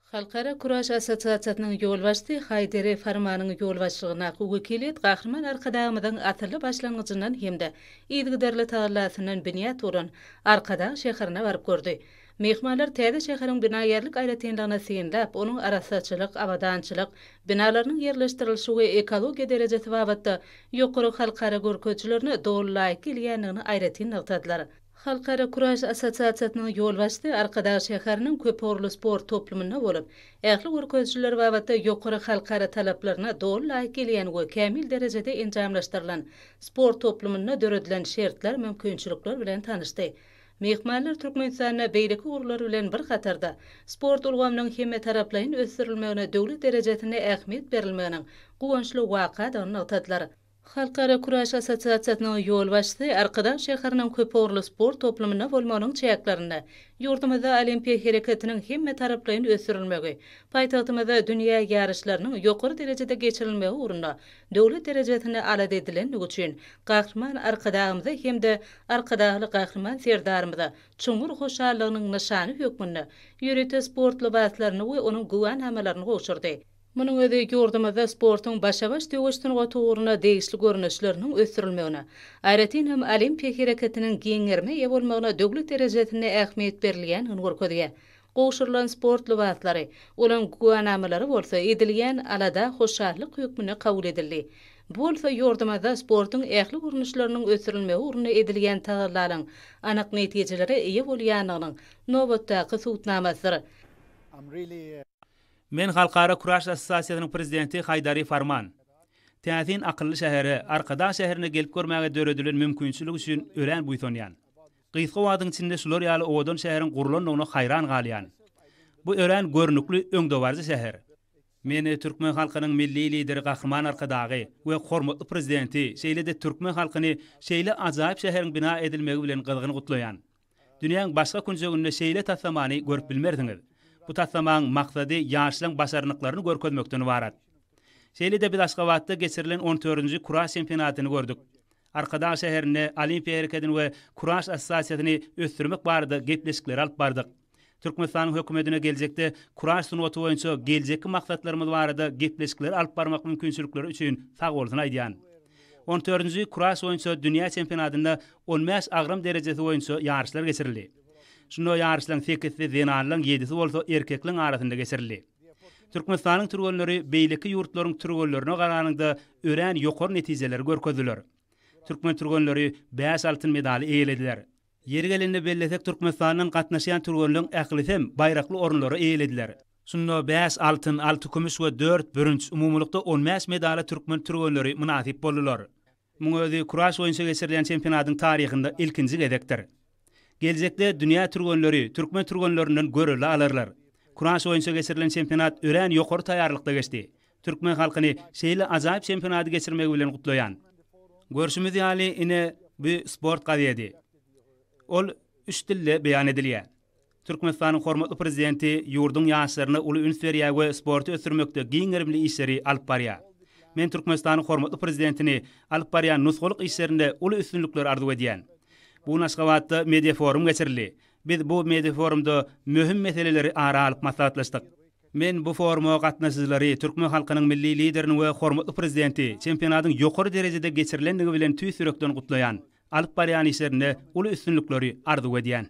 Halkara Kuraş assosiasiýasynyň ýolbaşçysy Haýderi Farmanyň ýolbaşçylygyndaky wekiliýet Gahryman Arkadagymyzyň asylly başlangyjyndan hem-de yzygiderli tagallasyndan binýat bolan Arkadag şäherine baryp gördi. Myhmanlar täze şäheriň binagärlik aýratynlygyny synlap, onuň arassaçylyk, abadançylyk, binalarynyň ýerleşdirilişi we ekologiýa derejesi babatda ýokary halkara görkezijilerine doly laýyk gelýändigini aýratyn nygtadylar. Halkara Kuraş assosiasiýasynyň ýolbaşçysy Arkadag şäheriniň köpugurly sport toplumynda bolup, ähli görkezijiler babatda ýokary halkara talaplaryna doly laýyk gelýän we kämil derejede enjamlaşdyrylan sport toplumynda döredilen şertler, mümkinçilikler bilen tanyşdy. Myhmanlar Türkmenistanda beýleki ugurlar bilen bir hatarda, sport ulgamynyň hemmetaraplaýyn ösdürilmegine döwlet derejesinde ähmiýet berilmeginiň guwançly wakadygyny nygtadylar. Halkara Kuraş assosiasiýasynyň ýolbaşçysy Arkadag şäheriniň köpugurly sport toplumynda bolmagynyň çäklerinde ýurdumyzda olimpiýa hereketiniň hemmetaraplaýyn ösdürilmegi, paýtagtymyzda dünýä ýaryşlarynyň ýokary derejede geçirilmegi ugrunda döwlet derejesinde alada edilendigi üçin Gahryman Arkadagymyza hem-de Arkadagly Gahryman Serdarymyza çuňňur hoşallygynyň nyşany hökmünde ýörite sport lybaslaryny we onuň güwänamalaryny gowşurdy. Munuň özi ýurdumyzda sportuň başa-baş söweş sungaty ugruna degişli görnüşleriniň ösdürilmegine, aýratyn hem olimpiýa hereketiniň giň gerime eýe bolmagyna döwlet derejesinde ähmiýet berilýändigini görkezýär. Gowşurylan sport lybaslary, olaň güwänamalary bolsa edilýän alada hoşallyk hökmünde kabul edildi. Bu bolsa ýurdumyzda sportuň ähli görnüşleriniň ösdürilmegi ugrunda edilýän tagallalaryň anyk netijelere eýe bolýandygynyň nobatdaky subutnamasydyr. Men Halkara Kuraş assosiasiýasynyň prezidenti Haýdari Farman. Täsin akylly şähere, Arkadag şäherine gelip görmäge döredilen mümkinçilik üçin örän buýsanýan. Gysga wagtyň içinde şular ýaly owadan şäheriň gurlandygyna haýran galýan. Bu örän görnükli, öňdebaryjy şäher. Men türkmen halkynyň Milli Lideri Gahryman Arkadagy we hormatly Prezidenti, şeýle-de türkmen halkyny şeýle ajaýyp şäheriň bina edilmegi bilen gyzgyn gutlaýan. Dünýäň başga künjeginde şeýle taslamany görüp bilmersiňiz. Bu taslamaň maksady ýaşlaň başarnyklaryny görkezmekden ybarat. Şeýle-de biz Aşgabatda geçirilen on dördünji kuraş çempionatyny gördük. Arkadag şäherinde Olimpiýa hereketini we Kuraş assosiasiýasyny ösdürmek barada gepleşikleri alyp bardyk. Türkmenistanyň Hökümetine geljekde kuraş sungaty boýunça geljekki maksatlarymyz barada gepleşikleri alyp barmak mümkinçilikleri üçin sagbolsun aýdýan. On dördünji kuraş boýunça dünýä çempionatynda 15 agram derejesi boýunça ýaryşlar geçirildi. Şunda ýaryşlaryň sekizisi zenanlaryň, ýedisi bolsa erkekleriň arasynda geçirildi. Türkmenistanyň türgenleri beýleki ýurtlaryň türgenlerine garanyňda örän ýokary netijeleri görkezdiler. Türkmen türgenleri bäş altyn medaly eýelediler. Ýeri gelende bellesek, Türkmenistandan gatnaşýan türgenleň ählisem baýrakly orunlary eýelediler. Şunda bäş altyn, alty kümüş we dört bürünç, umumylykda 15 medala türkmen türgenleri mynasyp boldular. Muň özi kuraş boýunça geçirilýän çempionatyň taryhynda ilkinji gezekdir. Geljekde dünýä türgenleri türkmen türgenlerinden görelde alarlar. Kuraş boýunça geçirilen çempionat örän ýokary taýýarlykda geçdi. Türkmen halkyny şeýle ajaýyp çempionaty geçirmegi bilen gutlaýan. Görşümiz ýaly, ine, bu sport gazedi. Ol üç dilde beýan edilýär. Türkmenistanyň hormatly Prezidenti ýurduň ýaşlaryna uly üns berýär we sporty ösdürmekde giň gerimli işleri alyp barýar. Men Türkmenistanyň hormatly Prezidentini alyp barýan nusgalyk işlerinde uly üstünlikler arzuw edýän. Bu gün Aşgabatda mediaforum geçirildi. Biz bu mediaforumda möhüm meseleleri ara alyp maslahatlaşdyk. Men bu foruma gatnaşyjylary türkmen halkynyň Milli Liderini we hormatly Prezidenti çempionatyň ýokary derejede geçirilendigi bilen tüýs ýürekden gutlaýan. Alyp barýan işlerinde uly üstünlikleri arzuw edýän.